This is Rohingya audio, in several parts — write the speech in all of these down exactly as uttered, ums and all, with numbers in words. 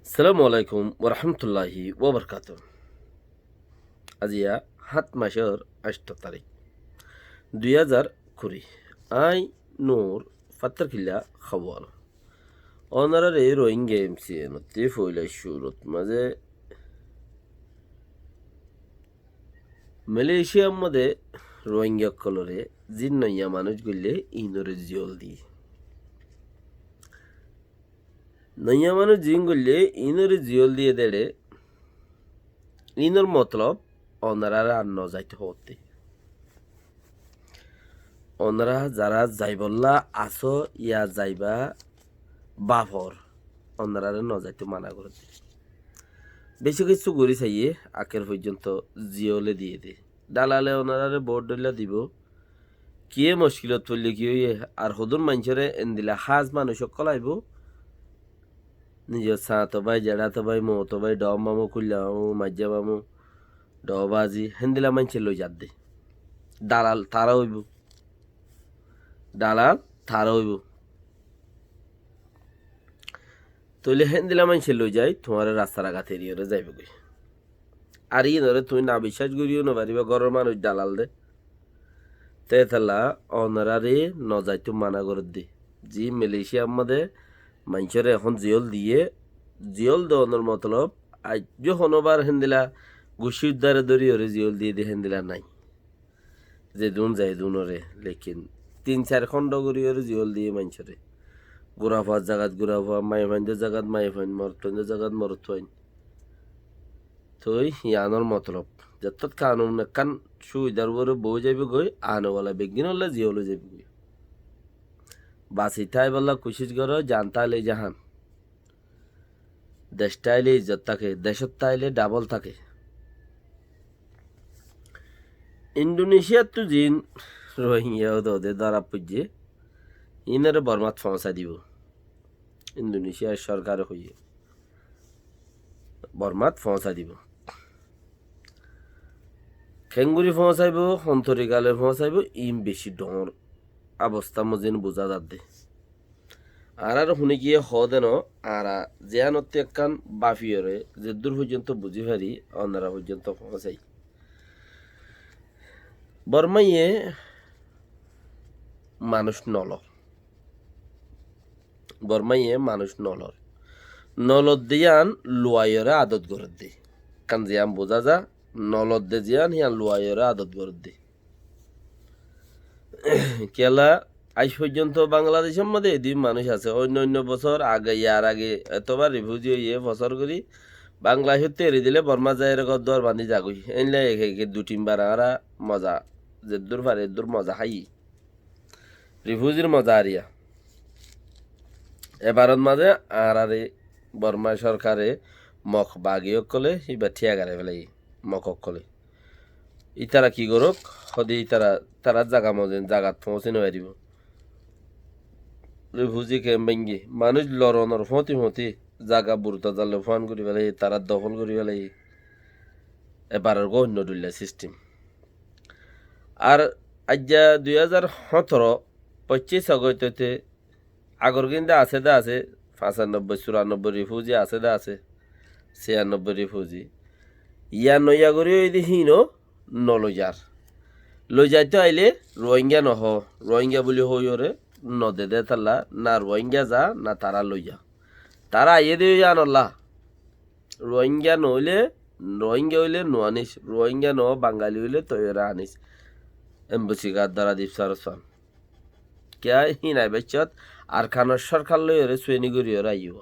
Assalamu alaikum warahmatulláhi wabarakátuhu. Aziya háñt macór añctho tarík, dui házar kuri. Añí Nur, Fattarkilla, Háwal. Ónoráre Rohingya M C N ottú foila cúrut mazé Malaysiar modé Rohingya ókkolóre zin noiya manúic goillé inoré ziyól diyé. Noiya manúic zin goillé inoré ziyól diyé dé, inor motolob ónoráre ar nozaito hoótte. Ónorá zará zaibollá asó ya zaiba bafor, ónoráre nozaito mana gorédde. Beci kessú gorí saiyé, akér foijjonto ziyóle diyé dé. Dhalale ónoráre bout dhoilla dibou. Kiyé mockilot foillé ki óiye, ar hodún maincóre endila hás manúic ókkol aibóu. Nizor sañto bái, zeçato bái, moto bái, dhoó mamu, kuilla mamu, maijja mamu, dhoó bazi, héndila maincé loizadde. Dhalal tará óibou. Dhalal tará óibou. Tóile héndila maincé loizai, tuáñre rastar agat eriyóre zaibogói. Ar inoré tuñí nabicác goríyo nofaribá, góror manúic dhalal dé. Tétalla ónoráre nozaito mana gorédde. Zí Malaysiar modé maincóre ehón ziyól diyé, ziyól dónor motolob aijjó honóbar héndila gucír dháre dóriyoré ziyól diyé dé héndila nái. Zedún zai edúnoré, lekin tin sair hóndo goríyoré ziyól diyé maincóre. Gurafuar zagat gurafua, maiyafuaindor zagat maiyafuain, morotfuaindor zagat morotfuain. Toi yiánor motolob, zettót kanun ekkán cúbidar uore boói zaibogói, anewala beggínolla ziyól ói zaibogói. Basi táibolla kucíc goró, zan táile zahan. Dec táile izzot táke, decót táile dhabol táke. Indonesiattú zin Rohingya ódode dóra foijjé, inoré Bormát foóñsai dibou. Indonesiar sorkare hoiyé, Bormát foóñsai dibou. Keéngorí foóñsaibou, hon torika loi foóñsaibou, iín bicí dhoóñr abostár mozé iín buzá zadde. Añáráre huné kiyé hoóde noó, añára ziyánottú ekkán báfiyoré zeddúr foijjonto buzí fari, ónora foijjonto foóñsai. Bormáye manúic nolor. Bormáye manúic nolor. Nolodde yían luwaiyoré adot gorédde. Ekkán ziyán buzá za, nolodde ziyán híyan luwaiyoré adot gorédde. Kiyólla, aij foijjonto Bangladecór modé edún manúic asé, oinno oinno bosór age, yar age etobár rifuzi óiye fosór gorí, Bangladecóttu eri dile Bormá zaiyóre gór duar bañdí zagói. Éilla eke eke dui tin bar añára moza, zeddúr fari eddúr moza háiyi. Rifuzir moza ariya. Ebarot mazé añáráre Bormá sorkare Mok bagi ókkolé íba thíya garai félaiye, Mok ókkolé. Ítara ki gorók? Hóde ítara tarár zaga mozin zagat foóñsi nofaribóu. Rifuzi kemp báñgi, manúic loronor fóñti fóñti zaga burta zalloi fuán gorí félaiye, tarár dofól gorí félaiye. Ebaror gó oinno dhuilla sisthim. Ar aijja dui házar hóñtoro, foccíc Ogost óite agor gín de asé de asé, fañsanobboi, suranobboi rifuzi asé de asé, siyanobboi rifuzi. Yián noiya gorí óiye de híin ó noloizar. Loizaito aile Ruáinga nohoó, Ruáinga buli hoóiyoré node de tálla, na Ruáinga za, na tará loiza. Tará aiyé de yíanolla. Ruáinga noóile, Ruáinga óile nuaníc, Ruáinga noó Bangali óile toiyóre aníc. Embesi gát dóra difsárot fán. Kiyá híin aibaccót Arkanor sórkar loiyóre sueni goríyoré aiyé.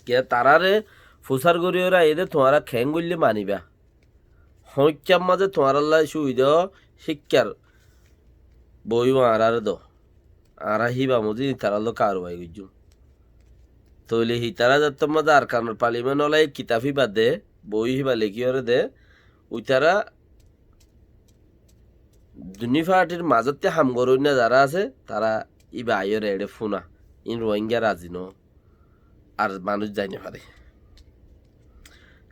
Kiyá taráre fusár goríyoré aiyé de tuáñra keéngoillé maniba. Hoóñikkár mazé tuáñrálla cúbida ó, cíkkar boói añáráre do. Añára híba mozé itarálloi karuwai goijjúm. Tóile hitará zettót mazé Arkanor parlimen ólaye kitab híba de, boói híba lekíyoré de, uitará duní farthír mazótte ham goróinna zará asé, tará íba aiyóre eçé fúna. Iín Ruáinga razi noó. Ar manúic zai nofaré.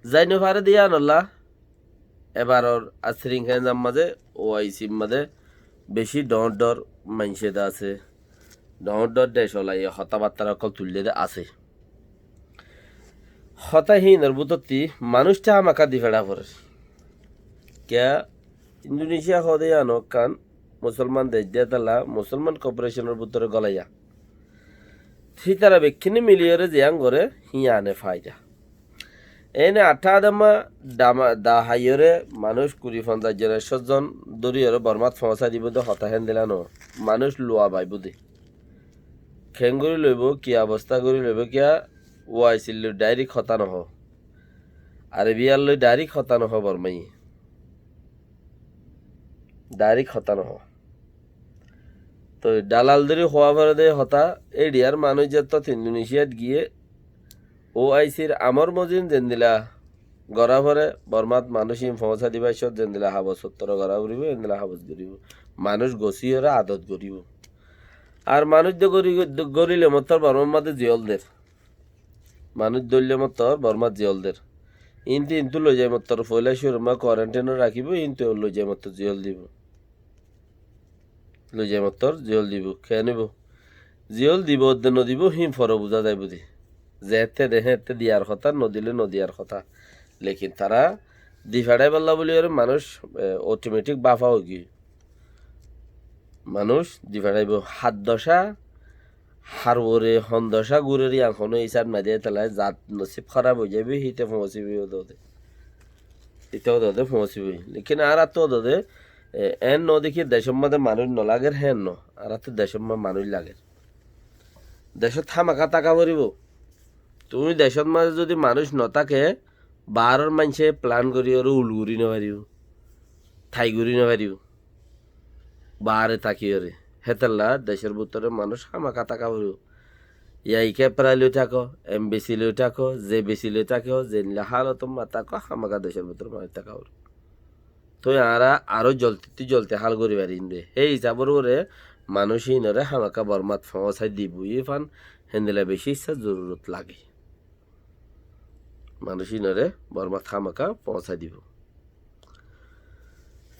Zai nofaré de yíanolla, ebaror Sri Lanka mazé, O I C mazé, bicí dhoóñr dhoóñr maincé de asé. Dhoóñr dhoóñr dec ólaye hotábattára ókkol tuillé de asé. Hotá híinor bútotti manúic thámaka difeçá forer. Kiyá Indonesiya hoóde yían ekkán musolman dec de tálla musolman koporeconor bútore golaiya. Hítara bekkúne miliyóre ziyán gore híyane faida. Ene athá adamma dama-, da haiyóre manúic kuri fonzaic zon ekcó zon dóriyoré Bormat foóñsai dibou de hotá héndilla no. Manúic luwa baibóu de. Keéngorí loibóu, ki obosta gorí loibóu, kiyá uaisilloi dhairik hotá nohó. Arebiyalloi dhairik hotá nohó Bormaye. Dhairik hotá nohó. Toi dalal dóri hoóa fore de hotá, éçiyar manúic zettót Indonesiyat giyé, uaisir amor mozin zendilla gorá fore, Bormat manúic íin foóñsai dibar cót zendilla habos fottor gorá foribóu, endilla habos goríbou. Manúic gosíyoré adot goríbou. Ar manúic de gorí-, goríle mottor Bormar mazé ziyól der. Manúic dóille mottor Bormar ziyól der. Íntu, íntu loizai mottor foila cúrur mazé kuarentinot rakíbou, íntu loizai mottor ziyól dibou. Loizai mottor ziyól dibou. Keén óibou? Ziyól dibou de nodibou, híin fore buzá zaibou de. Zeétte de héétte diyar hotá, nodile nodiyar hotá. Lekin tará difeçáibolla bóliyoré manúic, e, otometik báfa óigiyoi. Manúic difeçáibou. Hár docá, hár uore hon docá gúrer yían honó hísab nai de, tala zat nosib háraf óizaiboi, híte foóñsiboi ódode. Híte ódode foóñsiboi. Lekin añáráttu ódode, e, eén no dekí decór mazé manúic no lager, héen no. Añáráttu decór mazé manúic lager. Decót hámaka táka foribóu. Tuñí decót mazé zudi manúic no táke, baáror maincé plan goríyoré ul gorí no faribóu, thai gorí no faribóu. Baáre tákiyoré. Hétolla decór bútore manúic hámaka táka foribóu. Yá ikepra loi táko, embesi loi táko, zebesi loi táko, zendilla hálotor mazé táko, hámaka decór bútore manúic táka foribóu. Toi añára aró zoldittú zoldi hál gorí farim de. Hé hísabor uore manúic híinoré hámaka Bormat foóñsai dibou, yían héndilla bicí issá zorurot lage. Manúic híinoré Bormat hámaka foóñsai dibou.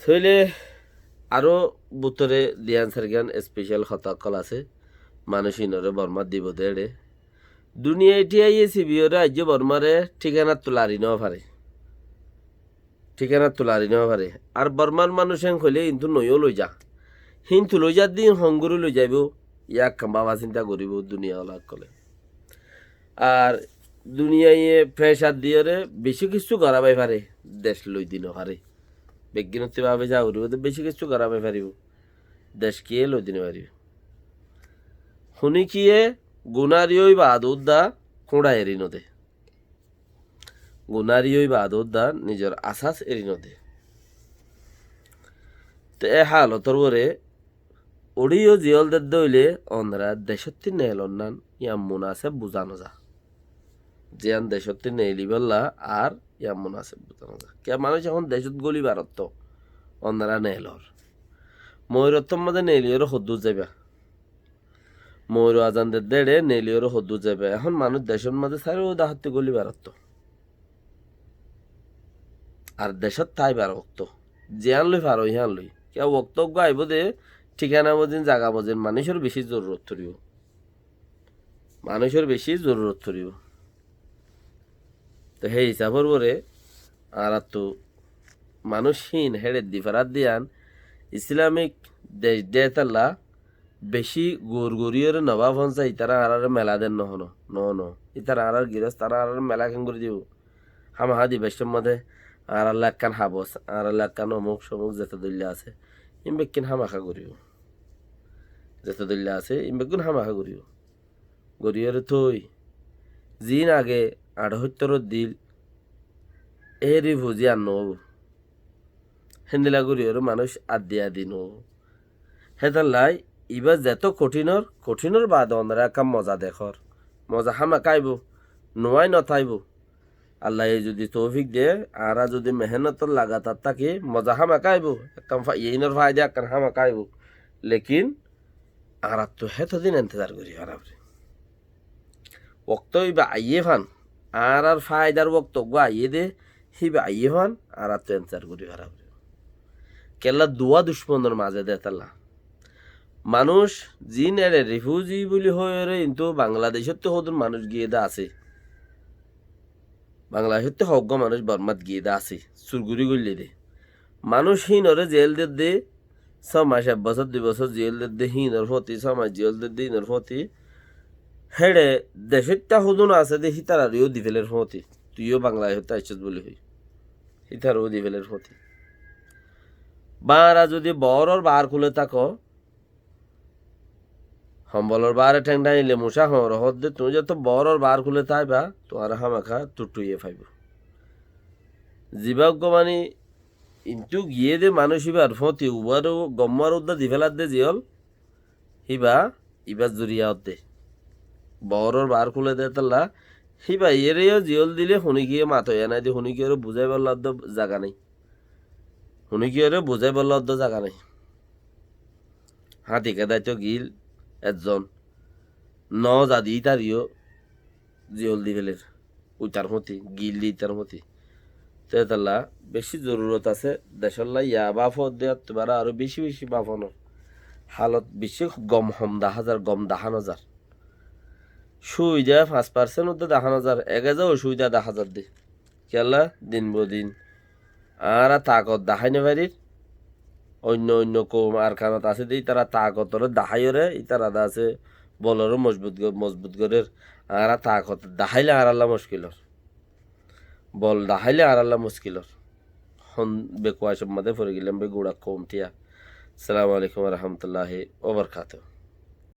Tóile aró bútore diyan sairgán especial hotá ókkol asé. Manúic híinoré Bormat dibou de éçe. Duniyai thíyaiyé sibiyoré aijjó Bormaré thíkanattu lari no fare. Thíkanattu lari no fare. Ar Bormar manúic en hoilé íntu noiyó loiza. Híntu loizar din hon gorí loizaibóu, yá ekkán báfa sinta goríbou duniya ola ókkole. Ar duniyaiye pressure diyoré bicí kissú gorá bái fare, dec loi di no fare. Beggúnottú báfi sa goríbou de bicí kissú gorá bái faribóu. Dec kiyé loi di no faribóu. Huní kiyé gunári óiba adudda kúñça eri no de. Gunári óiba adudda nizor asás eri no de. Te e hálotor uore uçíyo ziyól dedde óile onora decótti neelon nán yían munaseb buzá no za. Ziyán decótti neelibólla ar yían munaseb buzá no za. Kiyá manúic ehón decót góli barottó, onora neelor. Moirottór mazé neeliyoré hoddúr zaiba. Moiro azan dedde éçe neeliyoré hoddúr zaiba. Ehón manúic decór mazé sairó dahátti góli barottó. Ar decót táibar októ. Ziyán loi faro híyan loi. Kiyá októ uggúa aibóu de, thíkana mozin, zaga mozin, manúicor bicí zorurot foribóu. Manúicor bicí zorurot foribóu. Te hé hísabor uore añáráttu manúic híin héçe difarat diyan Islamik dec de tálla bicí gour goríyoré no báfon sa, ítara añáráre mela der no hono, no, no. Ítara añárár girost, añáráre mela keén gorí dibóu. Hámahá dibaccór mazé añárálla ekkán habos, añárálla ekkán omuk somuk zeto dóilla asé, ín bekkín hámahá goríbou. Zeto dóilla asé, ín bekkún hámahá goríbou. Goríyoré tói, ziín age añçóittoror dil, e rifuzi ar noóibou. Héndilla goríyoré manúic addi addi noóibou. Hétolla ibá zetó kothínor, kothínor baade onora ekkán moza dekór. Moza hámaka aibóu, nuwái notáibou. Allaye zudi toufik de, añára zudi mehénnotot lagatar táki, moza hámaka aibóu, ekkán fa-, iínor faida ekkán hámaka aibóu. Lekin añáráttu hétodin entezar gorí fara foribóu. Októ íba aiyé fán, añárár faidar októ uggúa aiyé dé, híba aiyé fán, añáráttu entezar gorí fara foribóu. Kiyólla duwá ducmonor mazé dé tálla. Manúic ziín éçe rifuzi buli hoiyóre, kintu Bangladecóttu hodún manúic giyé dé asé. Bangladecótte hoggúa manúic Bormát giyé dé asé, sur gorí goillé dé. Manúic híinoré ziyól dedde, só mac, ek bosór, dui bosór ziyól dedde híinor fúañti, só mac ziyól dedde híinor fúañti. Héçe decóitta hodún asé dé hítararé yó di féler fúañti. Tui yó Bangladecótte aiccós buli hoi. Hítararé yó di féler fúañti. Báñra zudi boóror baár kúle táko, hombolor baáre théng dháñile mucá hoóñre hoódde, tuñí zeto boóror baár kúle táiba, tuáñre hámaká tuttúiye faibóu. Zibá uggúa mani intú giyé dé manúic íbar fúañti ubáre gommár uddá di féladde ziyól, híba, íbar zuriya ódde. Boóror baár kúle dé tolla, híba iyére yó ziyól dilé huníkiye matoiya nái dé, huníkiyoré buzáibolla uddá zaga nái. Huníkiyoré buzáibolla uddá zaga nái. Háñti kedáito giíl ezzon. Noó zadi ítariyó ziyól di féler. Uitar fúañti, giíl di ítar fúañti. Te tolla bicí zorurot asé, decólla ya báfo dé, tuáñra aró bicí bicí báfonor. Hálot bicí gom hom dahá zar, gom dahá no zar. Cúbida fañs parsent uddá dahá no zar, ek ezá ocúbida dahá zar dé. Kiyólla din bodin añára taakot dahái nofarir. Oinno oinno koum Arkanot asé dé, ítara taakotoré daháiyoré, ítara de asé boloré mozbut go-, mozbut gorér. Añára taakot daháile añárálla muckil ór. Bol daháile añárálla muckil ór. Hon bekuwa cómma dé fori gilám bái guñça koum tiya. Assalamu alaikum wa rahmatullahi wa barakatuhu.